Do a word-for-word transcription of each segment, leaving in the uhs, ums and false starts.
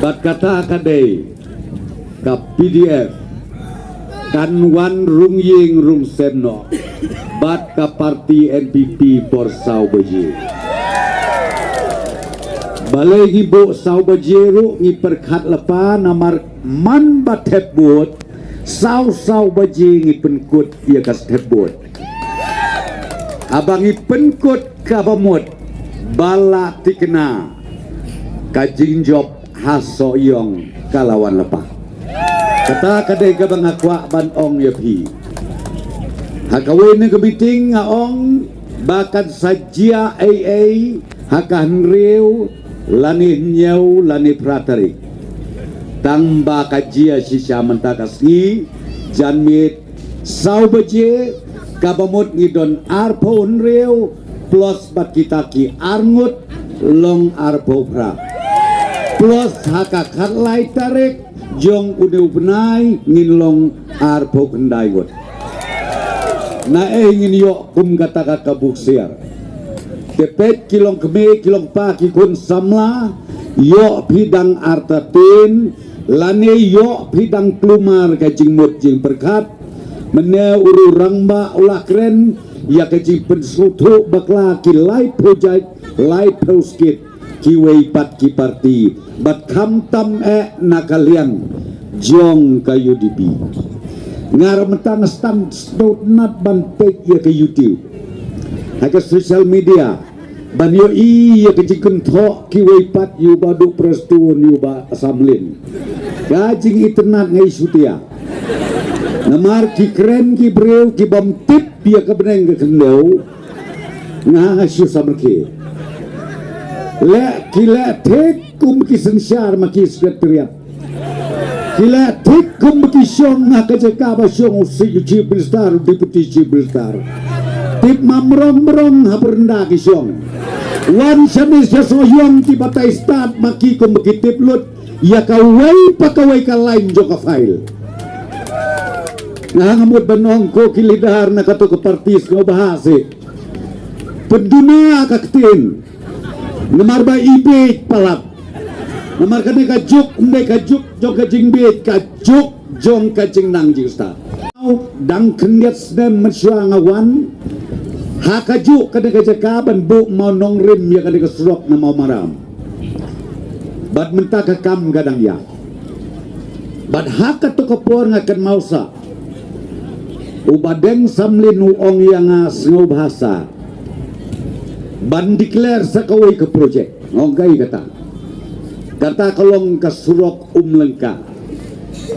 Bad kata ka dei ka P D F kan wan rung ïing rung sem noh bad ka parti N P P por saw baje. Balei ngi buh saw baje ruh ngi pyrkhat lypa namar man ba thep vote saw saw baje ngi pynkut ïa ka step vote. Haba ngi pynkut kaba mut ba la thikna ka jingjop ha Sohiong ka la wan lypa. Kata ka dei kaba nga kwah ban ong ïa phi. Ha kawei na ka meeting nga ong ba kan sa jia ei ei ha ka hynriew lane hynñiew lane phra tarik. Tang ba ka jia shisha mynta ka sngi janmiet saw baje kaba mut ngi don arphew hynriew plus bad kita ki arngut long arphew phra. Plus ha ka khatlai tarik jong une u bnai ngin long arphew khyndai ngut. Na ei ngin ïoh kum kata ka ka buksiar. Te peit ki long kmie ki long pa ki khun samla ïoh phi dang artatien lane ïoh phi dang klumar ka jingmut jingpyrkhat. Mynne u rangbah u la kren ïa ka jingpynsngewthuh bakla ki laiphew jait laiphew skit kiwei pat ki parti bad khamtam eh na ka liang jong ka U D P. Nga ruh mynta nga sdang sdang nat ban peit ïa ka YouTube ha ka social media ban ïohi ïa ka jingkynthoh kiwei pat ïa u Bah Duh Prestone ïa u Bah Samlin. Ka jingitynnad nga ïa shutia namar ki kren ki briew ki bym tip ïa ka bneng ka khyndew. Nga nga shu samrkhie. Leh ki leh thik kum ki synshar ma ki secretariat. Ki leh thik kum ki shong ha ka jaka ba shong u si-, chief minister, u deputy chief minister. Tip ma mrong mrong ha bynta ki shong. Wan shane sha Sohiong ki batai stad ma ki kum ki tip lut ïa kawei pa kawei ka lain jong ka file. Nga nga mut ban ong ko ki leader na kato ka parti sngewbha seh. Pynduna ka ktien. Namar ba i bieit palat. Namar kane ka juk, ym dei ka juk jong ka jingbieit, ka juk jong ka jingnang jingstad. Dang khyndiat snem mynshuwa nga wan ha kajuh kane ka jaka ban buh mawnongrim ïa kane ka surok na Mawmaram. Bad mynta ka kam ka dang ïaid. Bad ha kato ka por nga kynmaw sah u Bah Deng Samlin u ong ïa nga sngewbha sah ban declare sa kawei ka project. Nga ong kaei kata? Kata ka long ka surok Umlyngka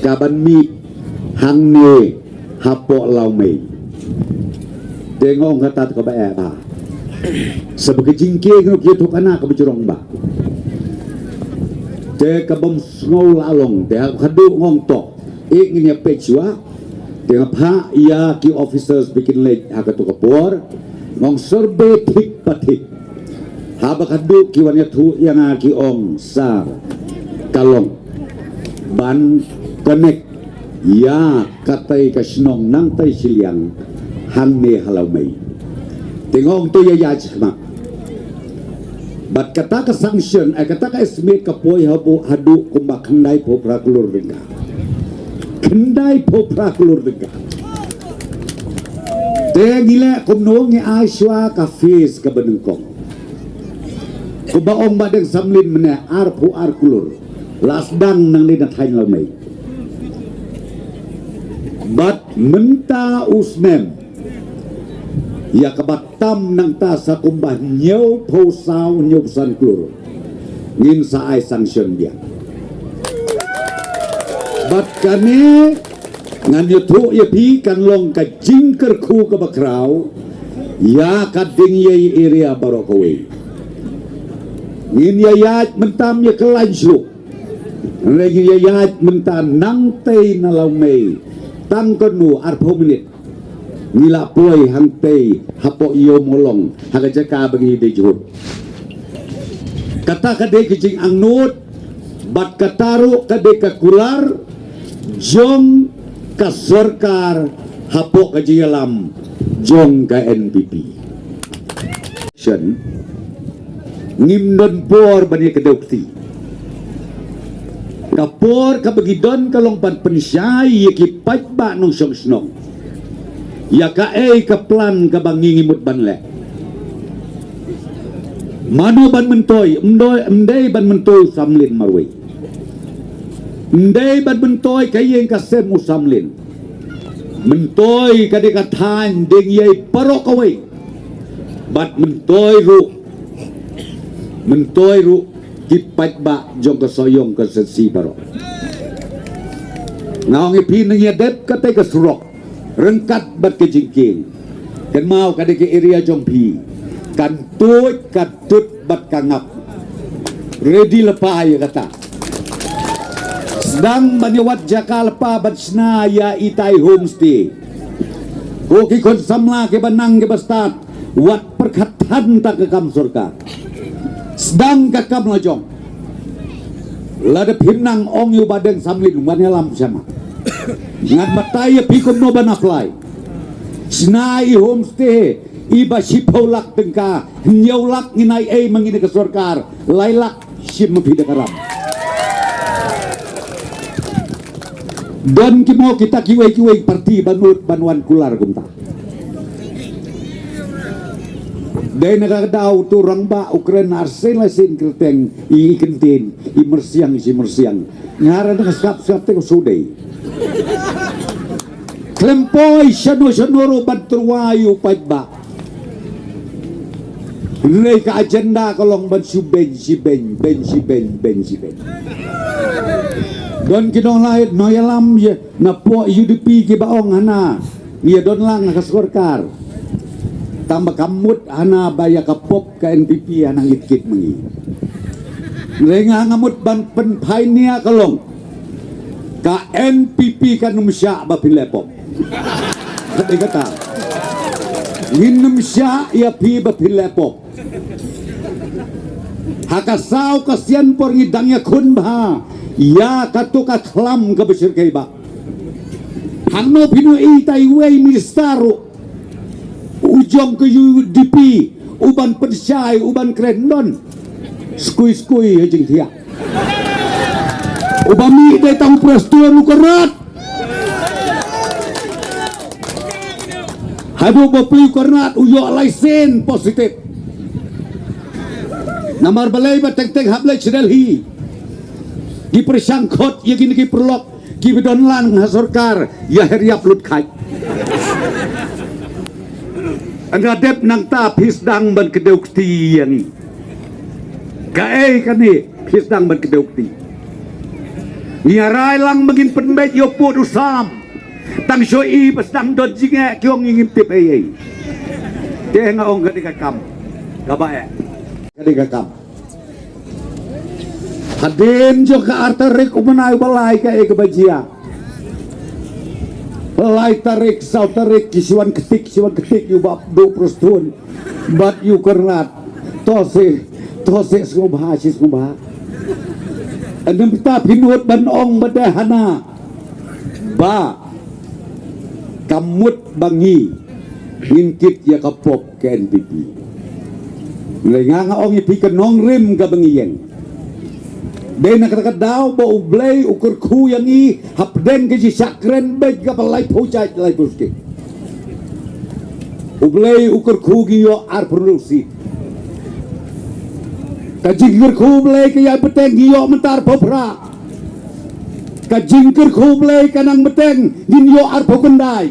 ka ban mih hangne hapoh Lawmei. Te nga ong kata kaba eh bha. Sa ba ka jingkieng nga ïathuh kane kaba jrong bha. Te ka bym sngew la long te ha khadduh nga ong to. Eh ngin ïa peit shuwa. Te nga phah ïa ki officers ba kin leit ha kato ka por. Nga ong survey thik pa thik. Haba khadduh ki wan ïathuh ïa nga ki ong sir ka long ban connect ïa katei ka shnong nangtei shiliang hangne ha Lawmei. Te nga ong to ïa ïaid shakhmat. Bad kata ka sanction, eh, kata ka estimate ka poi haduh, haduh kumba khyndaiphew phra klur tyngka. Khyndaiphew phra klur tyngka. Te ngi leh kumno, ngi ai shuwa ka phase kaba nyngkong. Kumba ong Bah Deng Samlin mynne arphew ar klur la sdang nangne na thaiñ Lawmei. Bad mynta u snem ïa kaba tam nangta sa kumba hynñiewphew saw hynñiewphew san klur ngin sa ai sanction biang. Bad kane ngan ïathuh ïa phi kan long ka jingkyrkhu kaba khraw ïa ka Dingïei area baroh kawei. Ngin ïa ïaid mynta ym ïa kyllain shuh. Hynrei ngin ïa ïaid mynta nangtei na Lawmei tang kano arphew minit. Ngi la poi hangtei hapoh Ïew Mawlong ha ka jaka ba ngi dei jhut. Kata ka dei ka jingangnud bad kata ruh ka dei ka kular jong ka sorkar hapoh ka jingïalam jong ka N P P. Shen ngim don por ban ïa ka dei kti. Ka por kaba ngi don ka long ban pynshai ïa ki paidbah nongshong shnong ïa kaei ka plan kaba ngi ngi mut ban leh. Mano ban myntoi? Ym dei, ym dei ban myntoi u samlin marwei. Ym dei ban myntoi ka ïing ka sem u samlin. Myntoi ka dei ka thaiñ ding ïa i baroh kawei. Bad myntoi ruh, myntoi ruh ki paidbah jong ka Sohiong constituency baroh. Nga ong ïa phi, nang ïa dep katei ka surok ryngkat bad ka jingkieng. Kynmaw ka dei ka area jong phi. Kan tuid, kan tut bad kan ngap. Ready lypa ïa kata. Sdang ban ïa wad jaka lypa ban shna ïa itai homestay. Ko ki khun samla kiba nang kiba stad, wat pyrkhat than tang ka kam sorkar. Sdang ka kam la jong. Lada phim nang, ong ïa u Bah Deng Samlin, wan ïalam shama. Ngan batai ïa phi kumno ban apply. Shna i homestay iba shiphew lak tyngka, hynñiew lak ngin ai ei ma ngi na ka sorkar, lai lak shim ma phi da ka ram. Don ki mo kita kiwei kiwei parti ba nud ban wan kular kumta. Dei na ka daw uto u rangbah u kren arsien laisien kyrteng, i kyntien, i myrsiang, i myrsiang. Nga ruh nga sngap sngap te ko shu dei. Khlem poi shano shano ruh ban tyrwa ïa u paidbah. Hynrei ka agenda ka long ban shu beiñ shi beiñ, beiñ shi beiñ, beiñ shi beiñ. Don ki nonglait nongïalam ïa na pdeng U D P kiba ong hana, ngi ïa don lang ha ka sorkar. Tang ba kam mut hana ba ïa ka pop ka N P P hana ngit kit ma ngi. Hynrei nga nga mut ban pynphai nia ka long, ka N P P kan ym shah ba phin leh pop. Ka dei kata. Ngin ym shah ïa phi ba phin leh pop. Ha ka saw ka sian por ngi dang ïakhun bha ïa kato ka khlam kaba shyrkhei ba. Hangno phi ïohi itai iwei i minister ruh u jong ka U D P, u ban pynshai, u ban kren, don. Skui skui ha jingthiah. Uba mih dei tang u Prestone u Kyrnat. Haduh ba plie u Kyrnat u ïoh laisen positive. Namar balei? Ba teng teng hap leit sha Delhi. Ki pyrshang khot ïa kine ki paralok kiba don lang ha sorkar, ïa her ïap lut kheit. Ynda dep nangta phi sdang ban kdew kti ïa ngi. Kaei kane phi sdang ban kdew kti? Ngi rai lang ba ngin pynbeit ïa u pud u sam. Tang shu i ba sdang don jingeh ki ong ngim tip ei ei. Te nga ong ka dei ka kam kaba eh. Ka dei ka kam. Hadien jong ka ar tarik u bnai ba lai kaei kaba jia. Lai tarik, saw tarik ki shu wan ktik, shu wan ktik ïa u Bah Duh Prestone bad ïa u Kyrnat. To se, to se sngewbha, shi sngewbha. Ynda mynta phi nud ban ong ba dei hana ba kam mut ba ngi ngin kit ïa ka pop ka N P P. Hynrei nga nga ong ïa phi ka nongrim kaba ngi ïeng. Dei na kata ka daw ba U Blei u kyrkhu ïa ngi hapdeng ka jingshah kren beit kaba laiphew jait laiphew stik. U Blei u kyrkhu ngi ïoh arphew hynriew seat. Ka jingkyrkhu U Blei ka ïai bteng ngi ïoh mynta arphew phra. Ka jingkyrkhu U Blei ka nang bteng ngin ïoh arphew khyndai.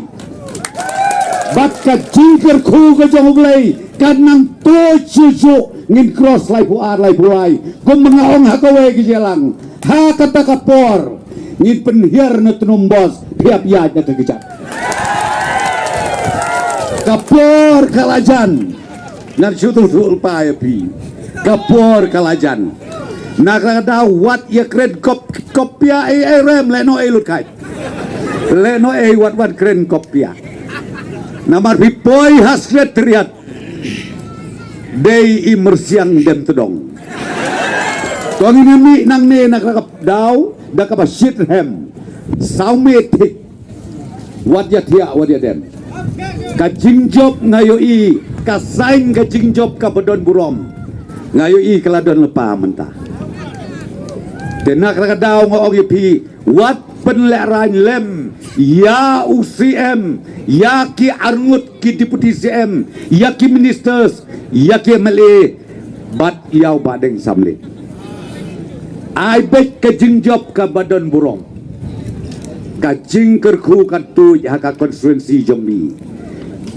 Bad ka jingkyrkhu ka jong U Blei ka nang tuid shuh shuh, ngin cross laiphew ar laiphew lai. Kumba nga ong ha kawei ka jingïalang, ha kata ka por ngin pynhiar na Tnum Bos, phi hap ïaid na ka kjat. Ka por ka la jan. Ngan shu tynjuh lypa ïa phi. Ka por ka la jan. Na ka daw wat ïa kren kop, kop ïa ei ei rem, lehnoh ei lut kheit. Lehnoh ei wat wan kren kop ïa. Namar phi poi ha Secretariat. Dei i myrsiang dem tdong. To ngin ïa mih nangne na ka daw da kaba shit rhem. Saw miet thik. Wat ïa thiah, wat ïa dem. Ka jingjop nga ïohi, ka sign ka jingjop kaba don burom. Nga ïohi ka la don lypa mynta. Te na kata ka daw nga ong ïa phi, wat pynlehraiñ lem ïa u C M, ïa ki arngut ki deputy C M, ïa ki ministers, ïa ki M L A, bad ïa u Bah Deng Samlin. Ai beit ka jingjop kaba don burom, ka jingkyrkhu kan tuid ha ka constituency jong mi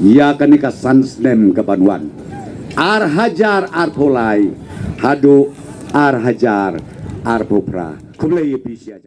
ïa kane ka san snem kaban wan, ar hajar arphew lai haduh ar hajar arphew phra. Khublei ïa phi sha